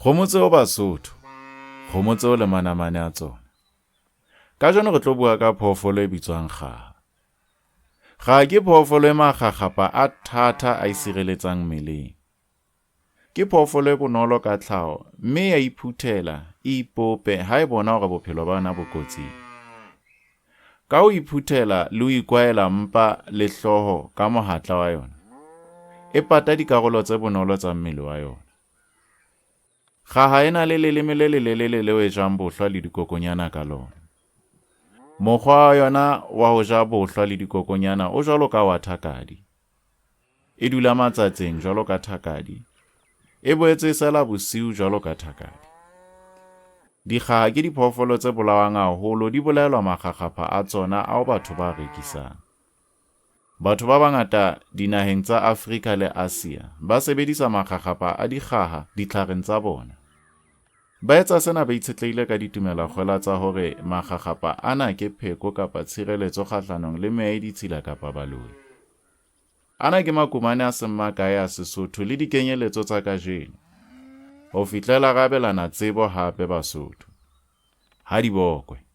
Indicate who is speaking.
Speaker 1: Kgomo tseo Basotho, kgomo tseo le manamane a tsona. Kajeno re tlo bua ka phoofolo e bitswang kgaha. Kgaha ke phoofolo e makgakgapa a thata a e sireletsang mmeleng. Ke phoofolo e bonolo ka tlhaho mme ya iphuthela, e ipope ha e bona hore bophelo ba yona bo kotsing. Ka ho iphuthela le ho ikwaela mpa le hlooho ka mohatla wa yona, e pata dikarolo tse bonolo tsa mmele wa yona. Kgaha e na le leleme le lelelele leo e jang bohlwa le dikokonyana ka lona. Mokgwa wa yona wa ho ja bohlwa le dikokonyana o jwalo ka wa thakadi. E dula matsatseng jwalo ka thakadi. E boetse e sela bosiu jwalo ka thakadi. Dikgaha ke diphoofolo tse bolawang haholo, di bolaelwa makgakgapha a tsona ao batho ba a rekisang. Batho ba bangata dinaheng tsa Afrika le Asia ba sebedisa makgakgapha a dikgaha ditlhareng tsa bona. Ba etsa sena ba itshetlehile ka ditumelakgwela tsa hore makgakgapha ana ke pheko kapa tshireletso kgahlanong le meya e ditshila kapa baloi. Ana ke makumane a seng makae a Sesotho le dikenyeletso tsa kajeno. Ho fihlela re abelana tsebo hape Basotho. Ha di bokwe.